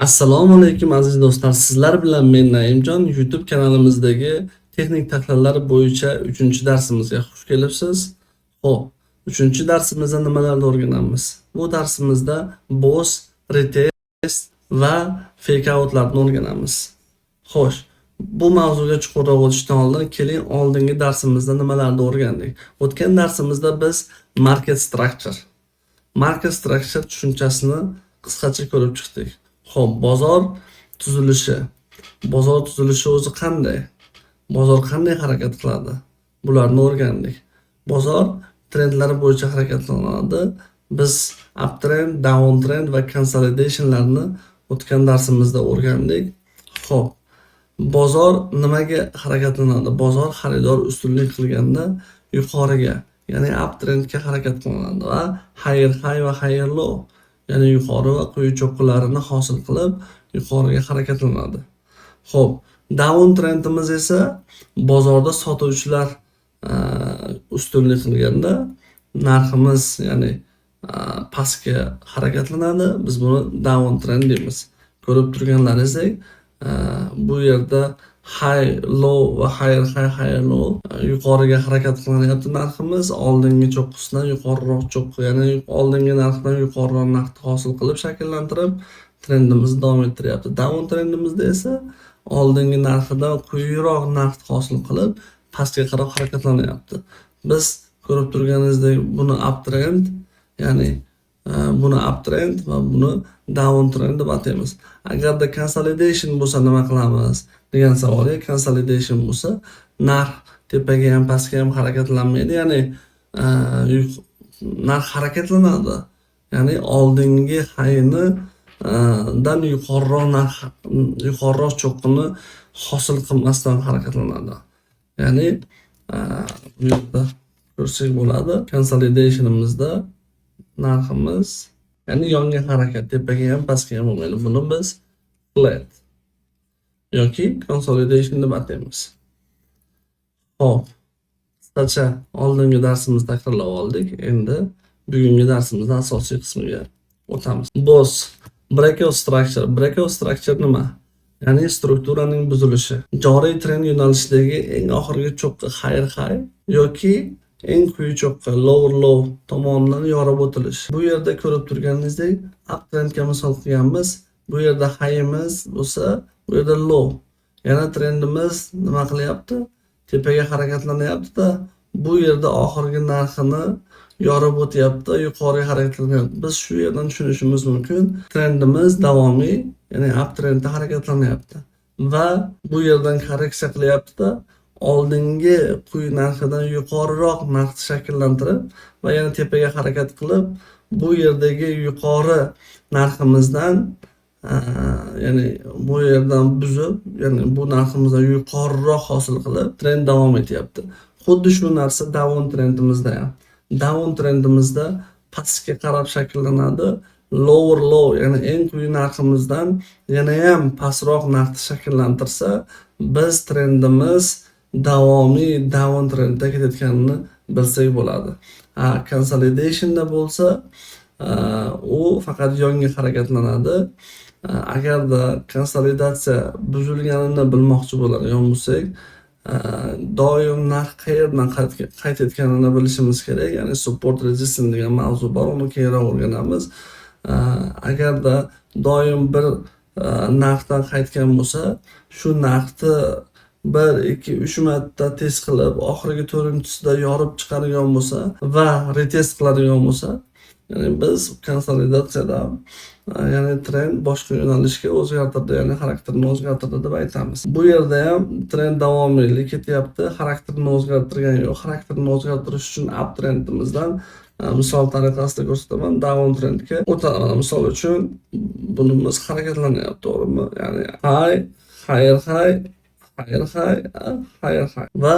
Assalomu alaykum, aziz do'stlar. Sizlar bilan men, Naimjon. YouTube kanalimizdagi texnik tahlillar bo'yicha 3-darsimizga xush kelibsiz. Xo'p, 3-darsimizda nimalarni o'rganamiz? Bu darsimizda BOS, retest va fake outlarni o'rganamiz. Xo'sh, bu mavzuga chuqurroq o'tishdan oldin keling, oldingi darsimizda nimalarni o'rgandik? O'tgan darsimizda biz market structure tushunchasini qisqacha ko'rib chiqdik. Xo'p, bozor tuzilishi. Bozor tuzilishi o'zi qanday? Bozor qanday harakat qiladi? Bularni o'rgandik. Bozor trendlari bo'yicha harakatlanadi. Biz uptrend, downtrend va consolidationlarni o'tgan darsimizda o'rgandik. Xo'p, bozor nimaga harakatlanadi? Bozor xaridor ustunlik qilganda yuqoriga, ya'ni uptrendga harakat qilinadi va higher high va higher low, ya'ni yuqori va quyi cho'qqilarini hosil qilib, yuqoriga harakatlanadi. Xo'p, down trendimiz esa bozorda sotuvchilar ustunlik qilganda narximiz, ya'ni pastga harakatlanadi. Biz buni down trend deymiz. Ko'rib turganlaringizdek, bu yerda high, low va higher high, higher low, yuqoriga harakat qilinyapti narximiz. Oldingi cho'qqisidan yuqoriroq cho'qqi, ya'ni oldingi narxdan yuqoriroq narxni hosil qilib, shakllantirib, trendimizni davom ettiryapti. Down trendimizda esa oldingi narxidan quyiroq narx hosil qilib, pastga qarab harakatlanyapti. Biz ko'rib turganingizdek, buni uptrend, ya'ni buni uptrend va buni down trend deb ataymiz. Agarda consolidation bo'lsa, nima qilamiz degan savolga, consolidation bo'lsa, narx tepaga ham, pastga ham harakatlanmaydi, ya'ni narx harakatlanadi. Ya'ni oldingi highni dan yuqoriroq narx, yuqoriroq cho'qqini hosil qilmasdan harakatlanadi. Ya'ni bu yerda ko'rsak bo'ladi. Consolidationimizda narximiz, ya'ni yonga harakat, tepaga ham, pastga ham bo'lmaydi. Buni biz flat yoki consolidation deb ataymiz. Xo'p, qisqacha oldingi darsimizni takrorlab oldik. Endi bugungi darsimizni asosiy qismiga o'tamiz. BOS, break of structure. Break of structure nima? Ya'ni strukturaning buzilishi. Joriy trend yo'nalishidagi eng oxirgi cho'qqi, higher high yoki eng quyi cho'qqi, lower low tomonidan yorib o'tilish. Bu yerda ko'rib turganingizdek, uptrendga misol qilganmiz. Bu yerda highimiz bo'lsa, bu yerda low. Yana trendimiz nima qilyapti? Tepaga harakatlanyapti-da, bu yerda oxirgi narxini yorib o'tyapti, yuqoriga harakatlanyapti. Biz shu yerdan tushunishimiz mumkin. Trendimiz davomiy, ya'ni uptrendda harakatlanyapti va bu yerdan korreksiya qilyapti-da, oldingi quyi narxidan yuqoriroq narxni shakllantirib va yana tepaga harakat qilib, bu yerdagi yuqori narximizdan, ya'ni bu yerdan buzib, ya'ni bu narximizdan yuqoriroq hosil qilib, trend davom etyapti. Xuddi shu narsa down trendimizda ham. Down trendimizda pastga qarab shakllanadi. Lower low, ya'ni eng quyi narximizdan yanayam pastroq narxni shakllantirsa, biz trendimiz davomiy down trendda ketayotganini bilsak bo'ladi. Ha, consolidationda bo'lsa, u faqat yonga harakatlanadi. Agarda konsolidatsiya buzilganini bilmoqchi bo'ladigan bo'lsak, doim narx qayerdan qaytayotganini bilishimiz kerak. Ya'ni support, resistance degan mavzu bor, uni keyinroq o'rganamiz. Agarda doim bir narxdan qaytgan bo'lsa, shu narxni 1, 2, 3 marta test qilib, oxirgi to'rtinchisida yorib chiqadigan bo'lsa va retest qiladigan bo'lsa, ya'ni biz konsolidatsiyada, ya'ni trend boshqa yo'nalishga o'zgartirdi, ya'ni xarakterini o'zgartirdi deb aytamiz. Bu yerda ham trend davomiylik ketyapti, xarakterini o'zgartirgani yo'q. Xarakterini o'zgartirish uchun uptrendimizdan misol tariqasida ko'rsataman, down trendga o'tadi. Mana, misol uchun, bunimiz harakatlanyapti, to'g'rimi? Ya'ni high, higher high, higher high, higher high va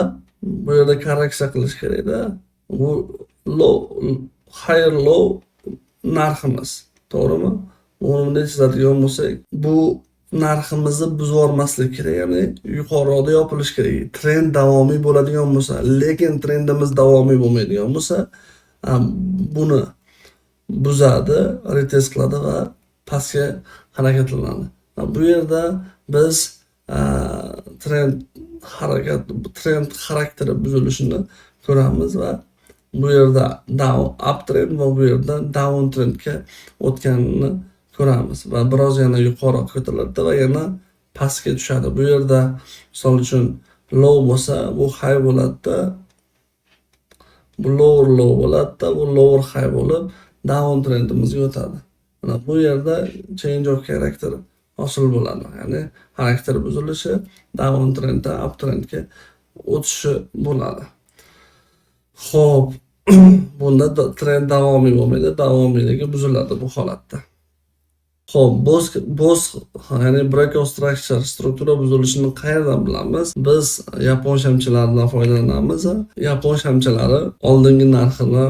bu yerda korreksiya qilish kerakda. Bu low, higher low narximiz, to'g'rimi? Buni bunday chizadigan bo'lsak, bu narximizni buzib yubormaslik kerak, ya'ni yuqoriroqda yopilishi kerak. Trend davomiy bo'ladigan bo'lsa, lekin trendimiz davomiy bo'lmaydigan bo'lsa, buni buzadi, retest qiladi va pastga harakatlanadi. Bu yerda biz trend xarakteri buzilishini ko'ramiz va bu yerda uptrend va bu yerda down trendga o'tganini ko'ramiz va biroz yana yuqori ko'tariladi va yana pastga tushadi. Bu yerda misol uchun low bo'lsa, bu high bo'ladi-da, bu lower low bo'ladi-da, bu lower high bo'lib down trendimizga o'tadi. Mana bu yerda change of character hosil bo'ladi. Ya'ni xarakter buzilishi, down trenddan up trendga o'tishi bo'ladi. Xo'p, bunda trend davomiy bo'lmaydi, davomiyligi buziladi bu holatda. Xo'p, BOS, ya'ni break of structure, struktura buzilishini qayerdan bilamiz? Biz yapon shamchalaridan foydalanamiz. Yapon shamchalari oldingi narxini,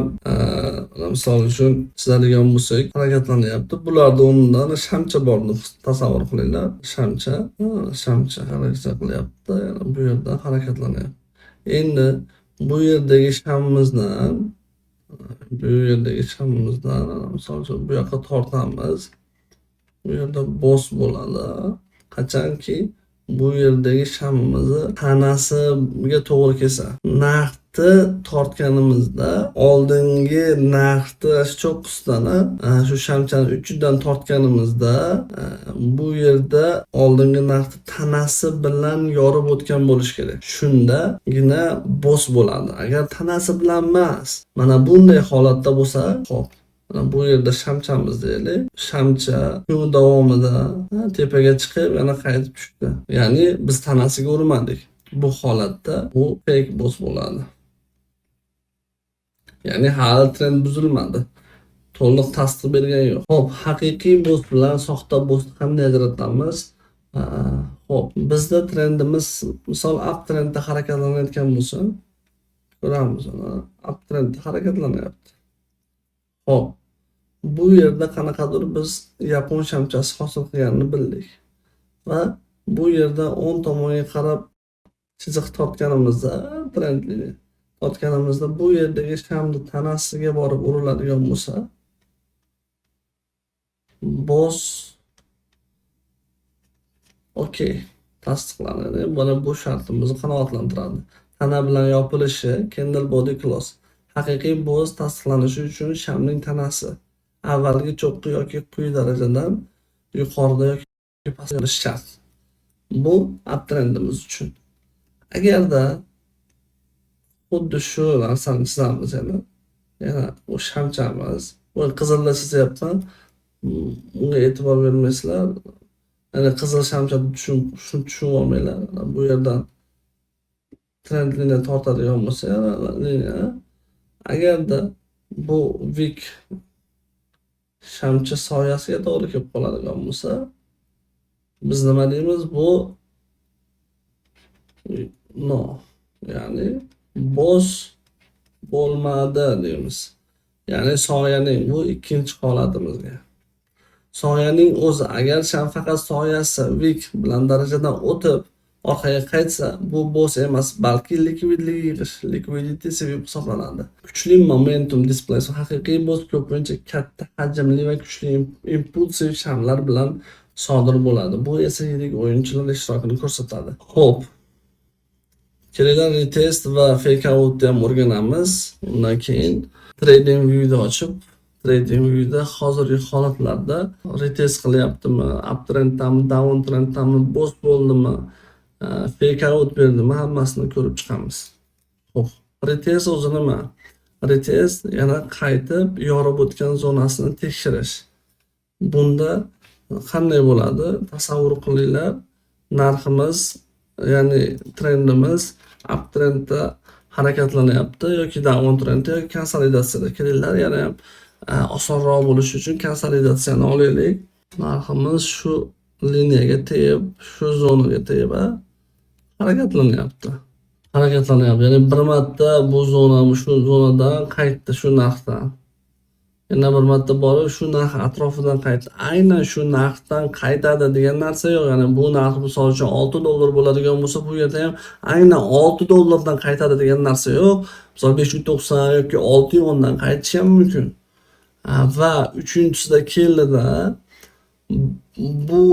misol uchun chizadigan bo'lsak, harakatlanyapti. Bularni o'rnidan shamcha bor deb tasavvur qilinglar. Shamcha, shamcha harakat qilyapti, ya'ni bu yerdan harakatlanyapti. Endi bu yerdagi shamimizdan, misol uchun bu yoqqa tortamiz. Bu yerda BOS bo'ladi. Qachonki bu yerdagi shamimizni tanasiga to'g'ri kelsa, narxni tortganimizda oldingi narxni cho'qqisidan, shu shamchani uchidan tortganimizda bu yerda oldingi narxni tanasi bilan yorib o'tgan bo'lishi kerak. Shundagina BOS bo'ladi. Agar tanasi bilan emas, mana bunday holatda bo'lsa, xo'p, mana bu yerda shamchamiz deylik. Shamcha kun davomida tepaga chiqib yana qaytib tushdi. Ya'ni biz tanasiga urmadik. Bu holatda bu fake BOS bo'ladi. Ya'ni hali trend buzilmadi. To'liq tasdiq bergani yo'q. Xo'p, haqiqiy BOS bilan soxta BOSni qanday ajratamiz? Xo'p, bizda trendimiz misol up trendda harakatlanayotgan bo'lsa, ko'ramiz uni, up trendda harakatlanyapti. Xo'p, bu yerda qanaqadir biz yapon shamchasi hosil qilganini bildik. Va bu yerda o'ng tomonga qarab chiziq tortganimizda, trendli tortganimizda bu yerdagi shamni tanasiga borib uriladigan bo'lsa, BOS okey tasdiqlanadi. Mana bu shartimizni qanoatlantiradi. Tana bilan yopilishi, candle body close. Haqiqiy BOS tasdiqlanishi uchun shamning tanasi avvalgi cho'qqi yoki quyi darajadan yuqorida yoki pastda bo'lishi shart. Bu uptrendimiz uchun. Agarda xuddi shu narsani chizamiz yana, yana u shamchamiz, bu qizilda chizyapman. Unga e'tibor bermaysizlar. Ya'ni qizil shamcha tushunib olmanglar. Bu yerdan trend liniya tortadigan bo'lsa, yana liniya. Agarda bu wick shamcha soyasiga to'g'ri kelib qoladigan bo'lsa, biz nima deymiz? Bu no, ya'ni BOS bo'lmadi deymiz. Ya'ni soyaning bu ikkinchi holatimizga. Soyaning o'zi agar sham faqat soyasi wick bilan darajadan o'tib orqaga qaytsa, bu BOS emas, balki likvidlik yig'ish, liquidity sweep hisoblanadi. Kuchli momentum displacement, haqiqiy BOS ko'pincha katta hajmli va kuchli impulsiv shamlar bilan sodir bo'ladi. Bu esa yirik o'yinchilar ishtirokini ko'rsatadi. Xo'p. Kelinglar, retest va fake outni ham o'rganamiz. Undan keyin trading view'ni ochib, trading view'da hozirgi holatlarda retest qilyaptimi, uptrenddami, downtrenddami, BOS bo'ldimi, fake out berdimi, hammasini ko'rib chiqamiz. Xo'p, retest o'zi nima? Retest yana qaytib yorib o'tgan zonasini tekshirish. Bunda qanday bo'ladi? Tasavvur qilinglar, narximiz, ya'ni trendimiz uptrendda harakatlanyapti yoki downtrendda yoki konsolidatsiyada. Kelinglar, yana ham osonroq bo'lishi uchun konsolidatsiyani olaylik. Narximiz shu liniyaga tegib, shu zonaga tegib harakatlanyapti. Harakatlanyapti. Ya'ni bir marta bu zona, shu zonadan qaytdi, shu narxdan. Yana bir marta borib shu narx atrofidan qaytdi. Aynan shu narxdan qaytadi degan narsa yo'q. Ya'ni bu narx misol uchun $6 bo'ladigan bo'lsa, bu yerda ham aynan $6 dan qaytadi degan narsa yo'q. Misol 590 yoki 610 dan qaytishi ham mumkin. Va uchinchisida keldida Bu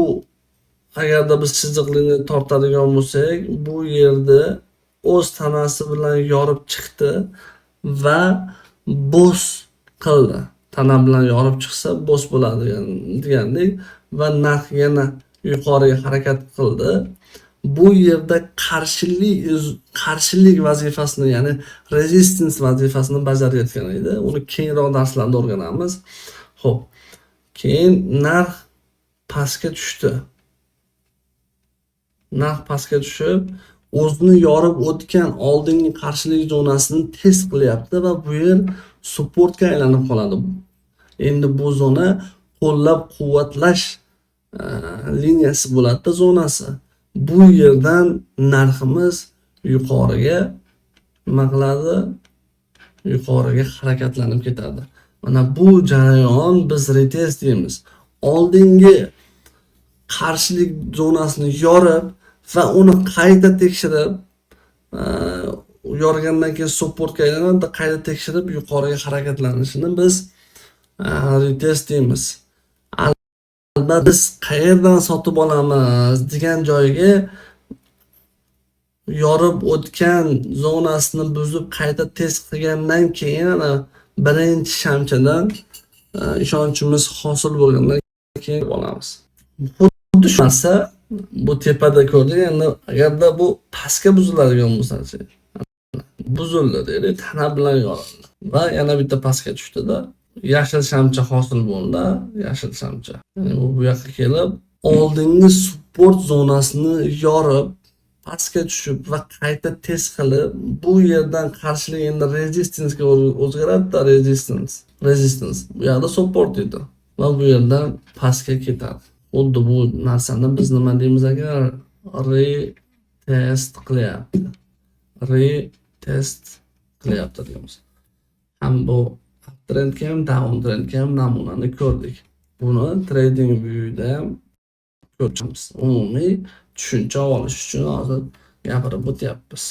agarda biz chiziqlarni tortadigan bo'lsak, bu yerda o'z tanasi bilan yorib chiqdi va BOS qildi. Tana bilan yorib chiqsa BOS bo'ladi degandek va narx yana yuqoriga harakat qildi. Bu yerda qarshilik vazifasini, ya'ni resistance vazifasini bajarayotgan edi. Uni keyinroq darslarda o'rganamiz. Xo'p, keyin narx pastga tushdi. Narx pastga tushib, o'zini yorib o'tgan oldingi qarshilik zonasini test qilyapti va bu yer supportga aylanib qoladi. Endi bu zona qo'llab-quvvatlash liniyasi bo'ladi, zonasi. Bu yerdan narximiz yuqoriga nima qiladi? Yuqoriga harakatlanib ketadi. Mana bu jarayon biz retest deymiz. Oldingi qarshilik zonasini yorib va uni qayta tekshirib, yorgandan keyin supportga aylanadi, qayta tekshirib yuqoriga harakatlanishini biz retest deymiz. Albatta, biz qayerdan sotib olamiz degan joyga yorib o'tgan zonasini buzib qayta test qilgandan keyin, ana birinchi shamchadan ishonchimiz hosil bo'lgandan keyin olamiz. Xuddi shu narsa bu tepada ko'rdik. Endi agarda bu pastga buziladigan bo'lsa-chi, buzildi deylik, tana bilan yorildi va yana bitta pastga tushdida, yashil shamcha hosil bo'ldi, yashil shamcha. Ya'ni bu yoqqa kelib, oldingi support zonasini yorib, pastga tushib va qayta test qilib, bu yerdan qarshilik endi resistancega o'zgaradida, resistance. Bu yoqda support edi va bu yerdan pastga ketadi. Xuddi bu narsani biz nima deymiz agar retest qilyapti. Retest qilyapti deymiz. Ham bu uptrendga ham, downtrendga ham namunani ko'rdik. Buni trading viewda ham ko'ramiz. Umumiy tushuncha olish uchun hozir gapirib o'tyapmiz.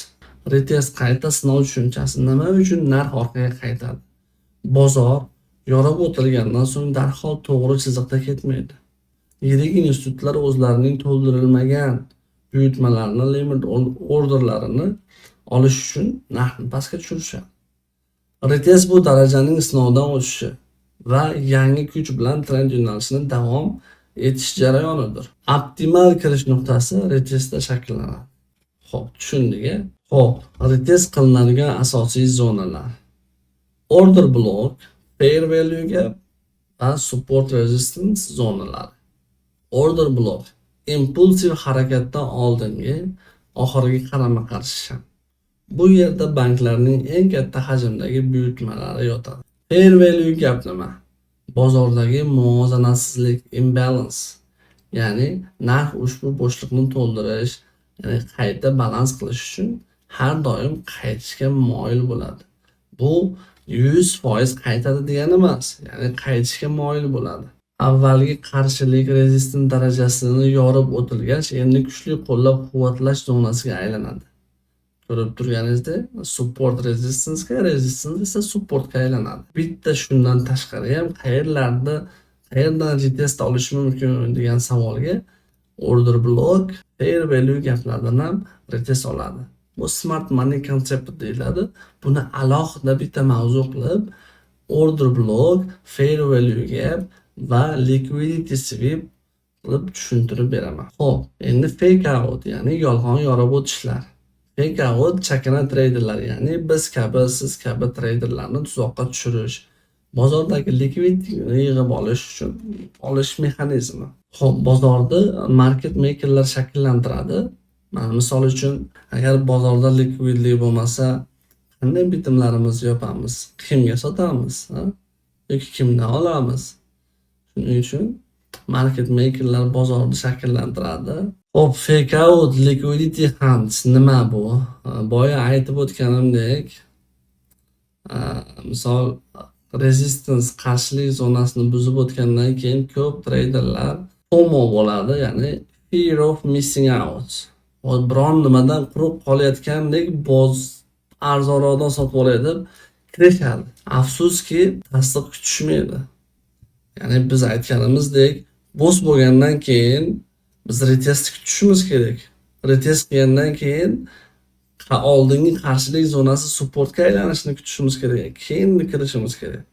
Retest, qayta sinov tushunchasi nima uchun narx orqaga qaytadi? Bozor yorib o'tilgandan so'ng darhol to'g'ri chiziqda ketmaydi. Yirik institutlar o'zlarining to'ldirilmagan buyurtmalarini, limit orderlarini olish uchun narxni pastga tushirishadi. Retest bu darajaning sinovdan o'tishi va yangi kuch bilan trend yo'nalishini davom etish jarayonidir. Optimal kirish nuqtasi retestda shakllanadi. Xo'p, tushundik-a? Xo'p, retest qilinadigan asosiy zonalar: order block, fair value gap va support resistance zonalari. Order block impulsiv harakatdan oldingi oxirgi qarama-qarshi sham. Bu yerda banklarning eng katta hajmdagi buyurtmalari yotadi. Fair value gap nima? Bozordagi muvozanatsizlik, imbalance, ya'ni narx ushbu bo'shliqni to'ldirish, ya'ni qayta balans qilish uchun har doim qaytishga moyil bo'ladi. Bu 100% qaytadi degani emas, ya'ni qaytishga moyil bo'ladi. Avvalgi qarshilik, resistance darajasini yorib o'tilgach, endi kuchli qo'llab-quvvatlash zonasiga aylanadi. Ko'rib turganingizdek, support resistancega, resistance esa supportga aylanadi. Bitta shundan tashqari ham qayerlarda, qayerdan retest olish mumkin degan savolga order block, fair value gaplardan ham retest oladi. Bu smart money concept deyiladi. Buni alohida bitta mavzu qilib, order block, fair value gap va liquidity sweep qilib tushuntirib beraman. Xo'p, endi fake out, ya'ni yolg'on yorib o'tishlar. Fake out chakana treyderlar, ya'ni biz kabi, siz kabi treyderlarni tuzoqqa tushirish, bozordagi likvidlikni yig'ib olish uchun olish mexanizmi. Xo'p, bozorni market makerlar shakllantiradi. Mana misol uchun, agar bozorda likvidlik bo'lmasa, qanday bitimlarimizni yopamiz? Kimga sotamiz, ha? Yoki kimdan olamiz? Shuning uchun market makerlar bozorni shakllantiradi. Xo'p, fake out liquidity hunt nima bu? Boya aytib o'tganimdek, misol, resistance, qarshilik zonasini buzib o'tgandan keyin ko'p treyderlar FOMO bo'ladi, ya'ni fear of missing out. Biron nimadan quruq qolayotgandek arzonroqdan sotib olay deb kirishadi. Afsuski, tasdiq kutishmaydi. Ya'ni biz aytganimizdek, BOS bo'lgandan keyin biz retest kutishimiz kerak. Retest qilgandan keyin oldingi qarshilik zonasi supportga aylanishini kutishimiz kerak. Keyin kirishimiz kerak.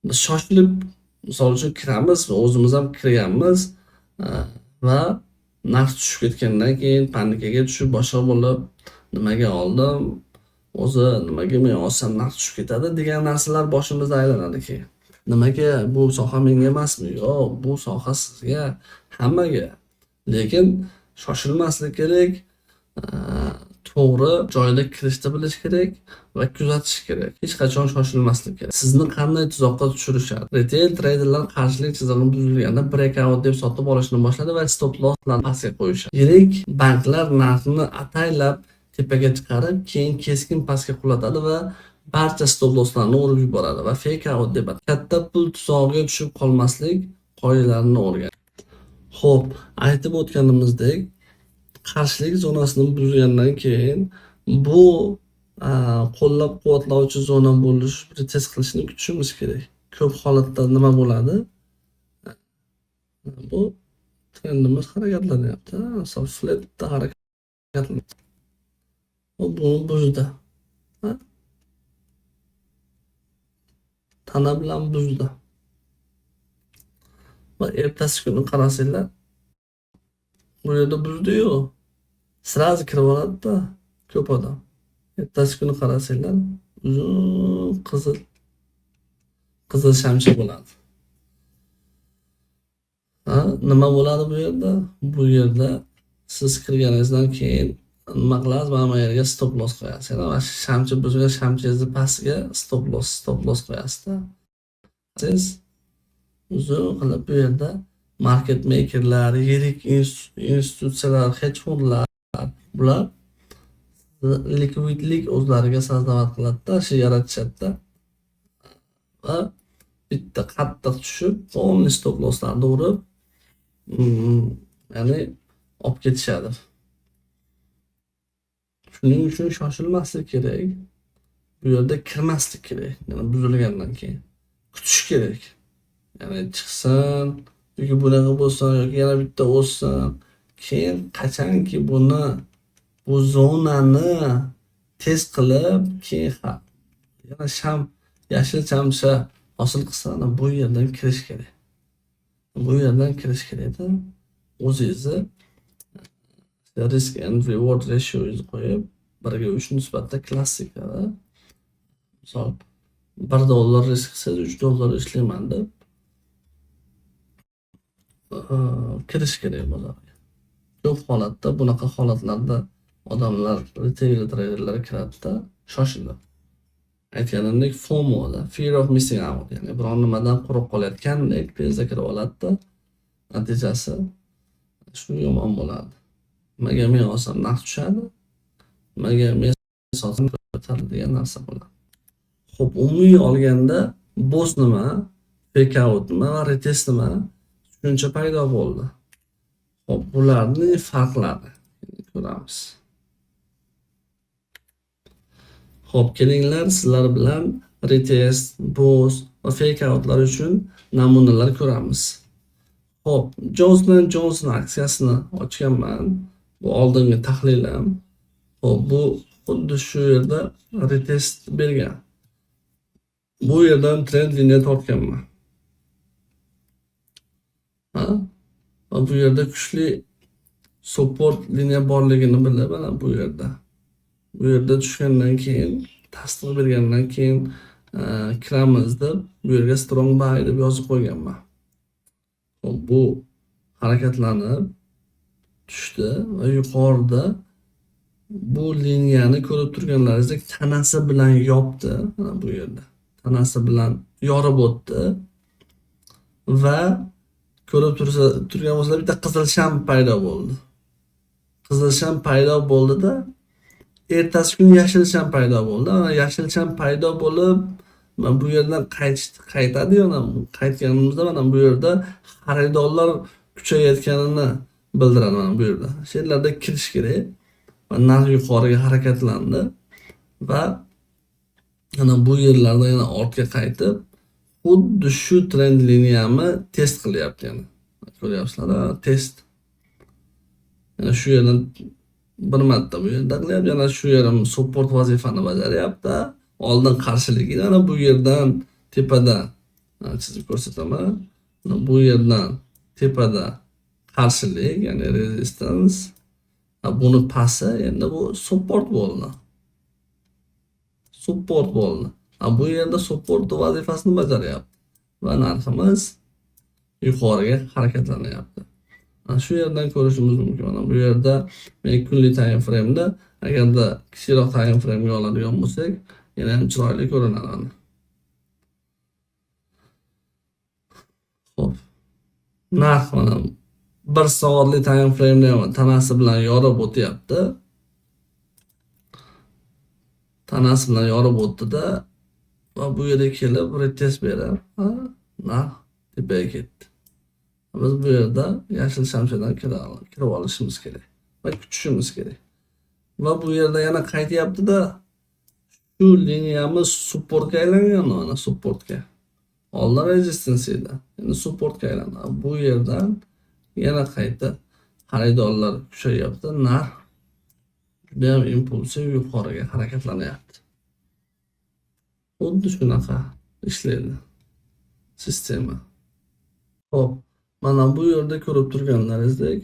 Biz shoshilib, misol uchun, kiramiz, o'zimiz ham kirganmiz va narx tushib ketgandan keyin panikaga tushib, boshqa bo'lib, nimaga oldim, o'zi nimaga men olsam narx tushib ketadi degan narsalar boshimizda aylanadi keyin. Nimaga bu soha menga emasmi? Yo'q, bu soha sizga, hammaga. Lekin shoshilmaslik kerak, to'g'ri joyda kirishni bilish kerak va kuzatish kerak. Hech qachon shoshilmaslik kerak. Sizni qanday tuzoqqa tushirishadi? Retail treyderlar qarshilik chizig'i buzilganda breakout deb sotib olishni boshladi va stop losslarni pastga qo'yishadi. Yirik banklar narxni ataylab tepaga chiqarib, keyin keskin pastga qulatadi va barcha stop losslarni urib yuboradi va fake out deb atadi. Katta pul tuzog'iga tushib qolmaslik qoidalarini o'rgan. Xo'p, aytib o'tganimizdek, qarshilik zonasini buzgandan keyin bu qo'llab-quvvatlovchi zona bo'lish, test qilishni kutishimiz kerak. Ko'p holatda nima bo'ladi? Bu trendimiz harakatlanyapti. Misol, flatda harakatlanadi. Buni buzdi. Ha? Tana bilan buzdi. Va ertasi kuni qarasanglar, bu yerda buzdi-yu, сразу kirib oladi-da ko'p odam. Ertasi kuni qarasanglar, uzun qizil qizil shamcha bo'ladi. Ha, nima bo'ladi bu yerda? Bu yerda siz kirganingizdan keyin nima qilasiz? Mana bu yerga stop loss qo'yasiz. Ya'ni mana shu shamcha buzgan shamchangizni pastiga stop loss qo'yasizda. Siz uzun qilib bu yerda market makerlar, yirik institutsiyalar, hedge fondlar, bular likvidlik o'zlariga создавать qiladida, shu yaratishadida va bitta qattiq tushib, полный stop losslarni urib, ya'ni olib ketishadi. Shuning uchun shoshilmaslik kerak. Bu yerda kirmaslik kerak. Ya'ni buzilgandan keyin kutish kerak. Ya'ni chiqsin yoki bunaqa bo'lsin yoki yana bitta o'ssin. Keyin qachonki buni, bu zonani test qilib, keyin yana sham, yashil shamcha hosil qilsa, ana bu yerdan kirish kerak. Bu yerdan kirish kerakda. O'zingizni risk and reward ratioingizni qo'yib, 1:3 nisbatda, klassikada. Misol, 1 dollar risk qilsangiz, 3 dollar ishlayman deb kirish kerak bozorga. Ko'p holatda bunaqa holatlarda odamlar, retail treyderlar kiradida shoshilib. Aytganimdek, FOMOda, fear of missing out, ya'ni biron nimadan quruq qolayotgandek tezda kirib oladida, natijasi shu yomon bo'ladi. Nimaga men olsam narx tushadi, nimaga men sotsam ko'tariladi degan narsa bo'ladi. Xo'p, umumiy olganda BOS nima, fake out nima va retest nima tushuncha paydo bo'ldi. Xo'p, bularning farqlari ko'ramiz. Xo'p, kelinglar, sizlar bilan retest, BOS va fake outlar uchun namunalar ko'ramiz. Xo'p, Johnson Johnson aksiyasini ochganman. Bu oldingi tahlilim. Xo'p, bu xuddi shu yerda retest bergan. Bu yerdan trend liniya tortganman. Ha? Va bu yerda kuchli support liniya borligini bilib, mana bu yerda. Bu yerda tushgandan keyin, tasdiq bergandan keyin kiramiz deb bu yerga strong buy deb yozib qo'yganman. Xo'p, bu harakatlanib tushdi va yuqorida bu liniyani ko'rib turganlaringizdek tanasi bilan yopdi, mana bu yerda. Tanasi bilan yorib o'tdi va ko'rib turgan bo'lsalar, bitta qizil sham paydo bo'ldi. Qizil sham paydo bo'ldida, ertasi kuni yashil sham paydo bo'ldi. Mana yashil sham paydo bo'lib, mana bu yerdan qaytadi, mana qaytganimizda mana bu yerda xaridorlar kuchayotganini bildiradi mana bu yerda. Shu yerlarda kirish kerak. Va narx yuqoriga harakatlandi va mana bu yerlarda yana ortga qaytib, xuddi shu trend liniyani test qilyapti yana. Ko'ryapsizlar, test. Yana shu yerdan bir marta bu yerda qilyapti, yana shu yerim support vazifani bajaryapti. Oldin qarshiligi mana bu yerdan tepada chizib ko'rsataman. Bu yerdan tepada qarshilik, ya'ni resistance. Buni pasti endi bu support bo'ldi. Support bo'ldi. Bu yerda support vazifasini bajaryapti va narximiz yuqoriga harakatlanyapti. Shu yerdan ko'rishimiz mumkin. Mana bu yerda men kunlik time frame'da, agarda kichikroq time frame'ga oladigan bo'lsak, yana ham chiroyli ko'rinadi. Xo'p. Narx mana 1 soatlik time frame'da ham tanasi bilan yorib o'tyapti. Tanasi bilan yorib o'tdi-da va bu yerga kelib retest berib, narx tepaga ketdi. Biz bu yerda yashil shamchadan kirib olishimiz kerak va kutishimiz kerak. Va bu yerda yana qaytyapti-da, shu liniyamiz supportga aylangan, mana supportga. Oldin resistance edi, endi supportga aylandi. Bu yerdan yana qayta xaridorlar kuchayyapti, narx juda ham impulsiv yuqoriga harakatlanyapti. Xuddi shunaqa ishlaydi sistema. Xo'p, mana bu yerda ko'rib turganlaringizdek,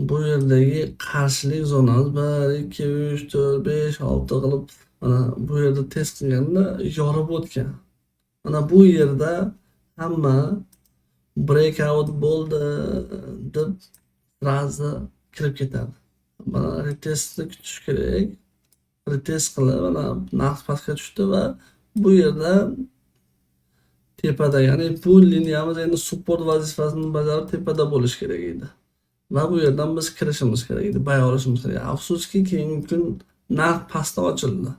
bu yerdagi qarshilik zonamiz 1, 2, 3, 4, 5, 6 qilib mana bu yerda test qilganda yorib o'tgan. Mana bu yerda hamma breakout bo'ldi deb sразу kirib ketadi. Mana retestni kutish kerak. Retest qilib mana narx pastga tushdi va bu yerda tepada, ya'ni bu liniyamiz endi support vazifasini bajarib tepada bo'lishi kerak edi. Va bu yerdan biz kirishimiz kerak edi, buy olishimiz kerak. Afsuski, keyingi kun narx pastda ochildi.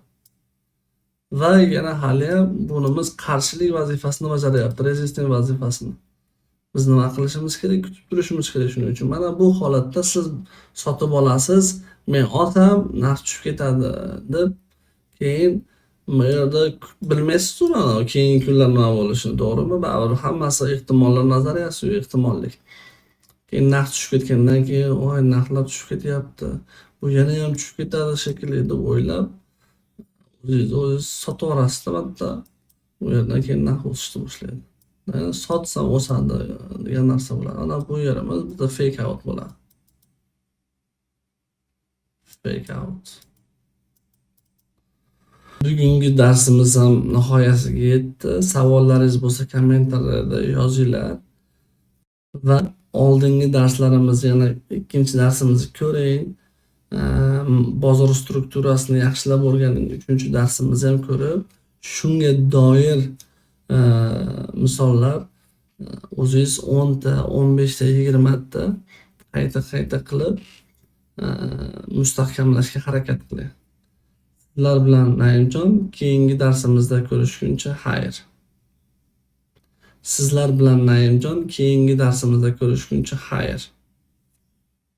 Va yana hali ham bunimiz qarshilik vazifasini bajaryapti, resistance vazifasini. Biz nima qilishimiz kerak? Kutib turishimiz kerak shuning uchun. Mana bu holatda siz sotib olasiz, men olsam narx tushib ketadi deb, keyin bu yerda bilmaysiz-ku mana keyingi kunlar nima bo'lishini, to'g'rimi? Baribir hammasi ehtimollar nazariyasi, ehtimollik. Keyin narx tushib ketgandan keyin, voy, narxlar tushib ketyapti, bu yana ham tushib ketadi shekilli deb o'ylab, o'zingiz o'zingiz sotib yuborasizda bitta, u yerdan keyin narx o'sishni boshlaydi. Ya'ni sotsam o'sadi degan narsa bo'ladi. Mana bu yerimiz bizda fake out bo'ladi. Fake out. Bugungi darsimiz ham nihoyasiga yetdi. Savollaringiz bo'lsa kommentariyada yozinglar. Va oldingi darslarimizni, yana ikkinchi darsimizni ko'ring. Bozor strukturasini yaxshilab o'rganing. Uchinchi darsimizni ham ko'rib, shunga doir misollar o'zingiz 10 ta, 15 ta, 20 ta qayta-qayta qilib mustahkamlashga harakat qiling. Sizlar bilan Naimjon, keyingi darsimizda ko'rishguncha xayr. Sizlar bilan Naimjon, keyingi darsimizda ko'rishguncha xayr.